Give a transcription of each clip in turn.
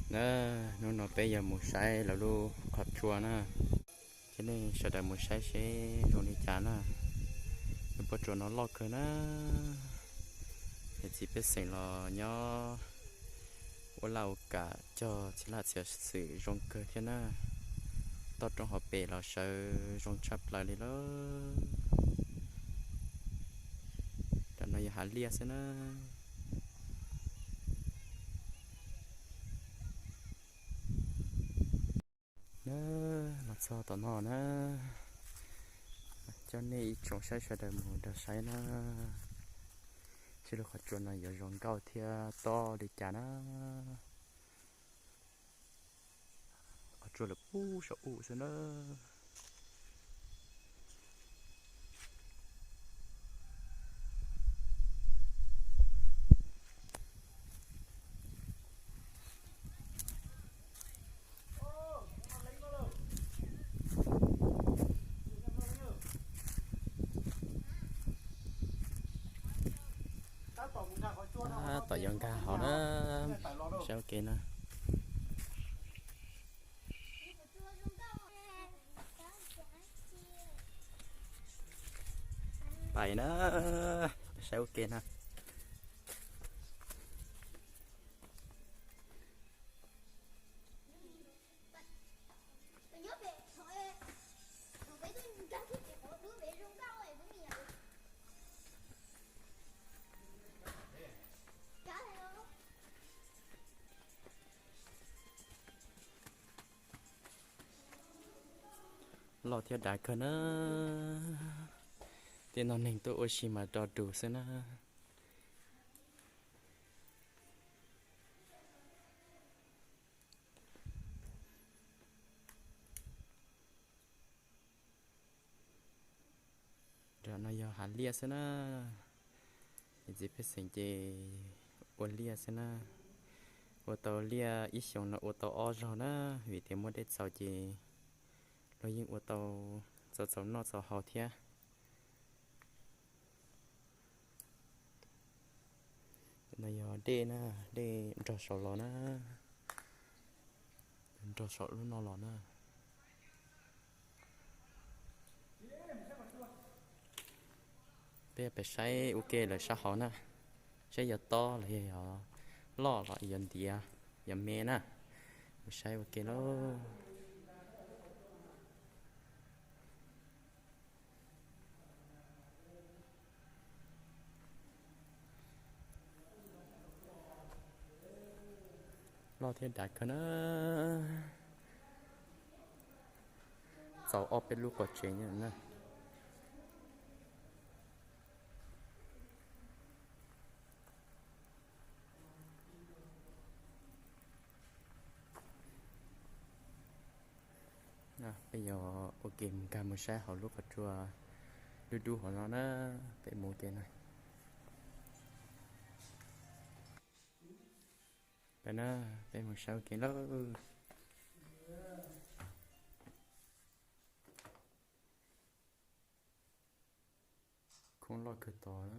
Na, hnub no peb yuav mus saib lawv lub qhov tsua na. Ces nej sawv daws mus saib seb zoo li cas na. Lub pob tsuas no loj kawg na. Niam txiv pej xeem los nyob ua laj ua kam cog txhia laj txhia xwm zoo kawg thiab na. Toj roob hauv pes los sawv zoo tshaj plaws li lawm. Tam no yog hav liaj xwb na. Na, los txog tom no na, coj nej ib tsoom saib sawv daws mus dag saib na, seb lub qhov tsua no yuav zoo nkauj thiab tob li cas na. Qhov tsua lawm puag saum u xwb na. Tab tom yuav nkag hov na, saib ua ke na. Pais na, saib ua ke na. Loj thiab dav kawg na. Tej no neeg tuaj ua si mas do dus xwb na. Nram no yog hav liaj xwb na. Niam txiv pej xeem ces ua liaj xwb na. Ua tau liaj ib xyoos no ua tau ob zaug na, vim tias muaj dej txaus ces luag yeej ua tau, txaus txaus noj txaus haus thiab. No yog dej na, dej nrog saum los na, nrog saum lub no los na. Peb pem saib ua ke lawm sab hauv na, saib yuav tob los yog loj los yuav ntiav, yuav me na. Pem saib ua ke lauj. Loj thiab dav kawg na. Txaus ob peb lub qos tsev na. Peb yuav ua ke mus nkag mus saib hauv lub qhov tsua dub dub hauv no na. Peb mus ke na. Peb na, peb mus saib ua ke lauj. Khoob loj kawg tod.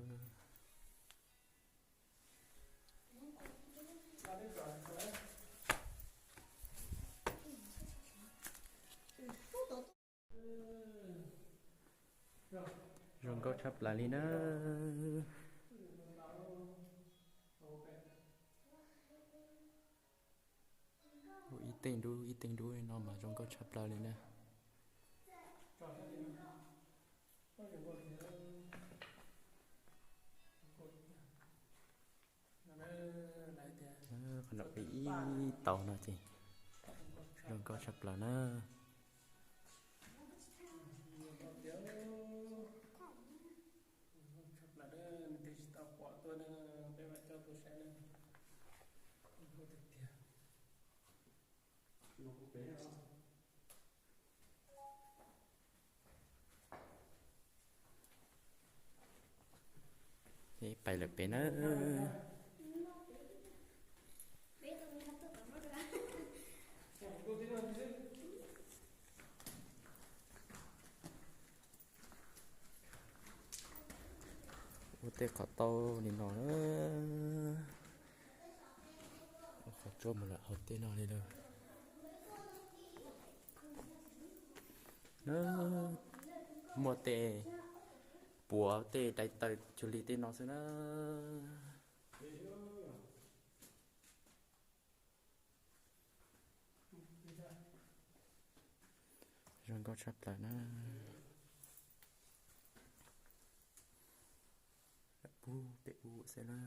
Zoo nkauj tshaj plaws li na. Ib teej dub ib teej dub li no mas zoo nkauj tshaj plaws li na. Qhov no peb ib tau no ces zoo nkauj tshaj plaws na. Peb pais lawm peb na. Ua tej qhov tau li no na. Ua qhov Tsuas mus lawm hauv tej no li lawm. Muaj tej puav tej dai taw cuag li tej no xwb na. Zoo nkauj tshaj plaws na. Pub tej ub xwb na.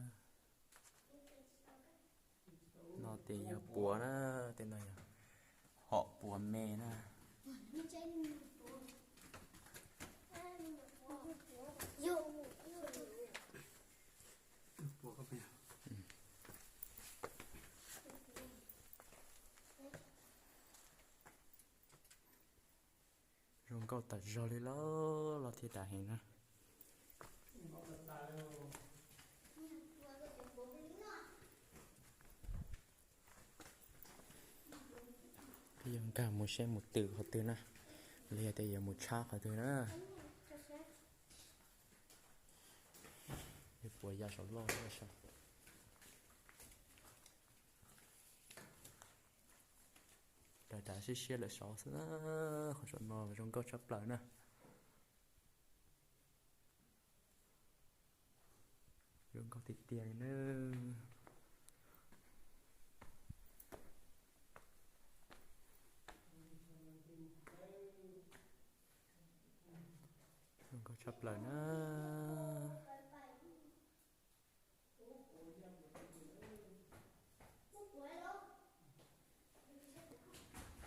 No ces yog puav na, tej no yog hom puav me na. Zoo nkauj tas zog li los, los thiaj tas heev na. Peb yuav nkag mus seb mus twm qhov twg na, los yog tias yuav mus tshab qhov twg na. Yuav puas ya saum loj saud. Dav dav siab siab lawm saud xwb na, qhov saum no zoo nkauj tshaj plaws na. Zoo nkauj tiag tiag li na. Zoo nkauj tshaj plaws na.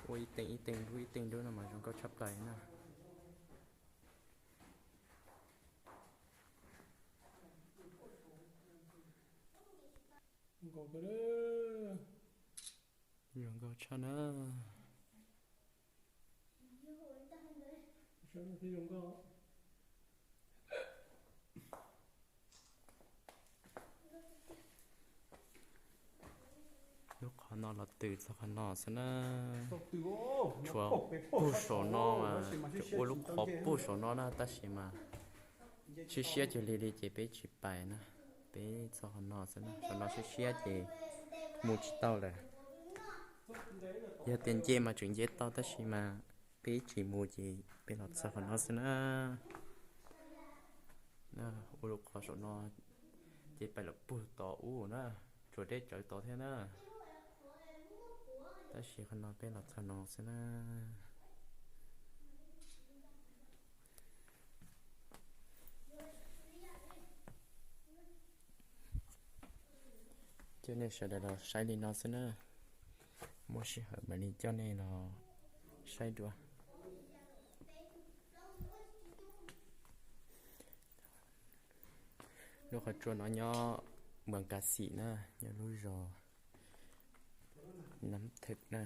Ua ib teem ib teem dub ib teem dub no mas zoo nkauj tshaj plaws na. Zoo nkauj tshaj na. Lub qhov no los twm txog qhov no xwb na. Tshuav puag saum no, ua lub qhov puag saum no na, tab sis mas siab siab cuag li li ces peb tsis pais na. Peb txog qhov no xwb na, saum no siab siab ces mus tsis tau lawm. Yog tias nce mas tseem nce tau tab sis mas peb tsis mus ces peb los txog qhov no xwb na. Ua lub qhov saum no ces pais lawm puag tod ub na, tsuas deb tsawv tod thiab na. Tab sis qhov no peb los txog no xwb na. Coj nej sawv daws los saib li no xwb na. Muaj sij hawm mam li coj nej los saib dua. Lub qhov tsua no nyob Npas Kas Xim na, nyob lub zos Nab Thwm na.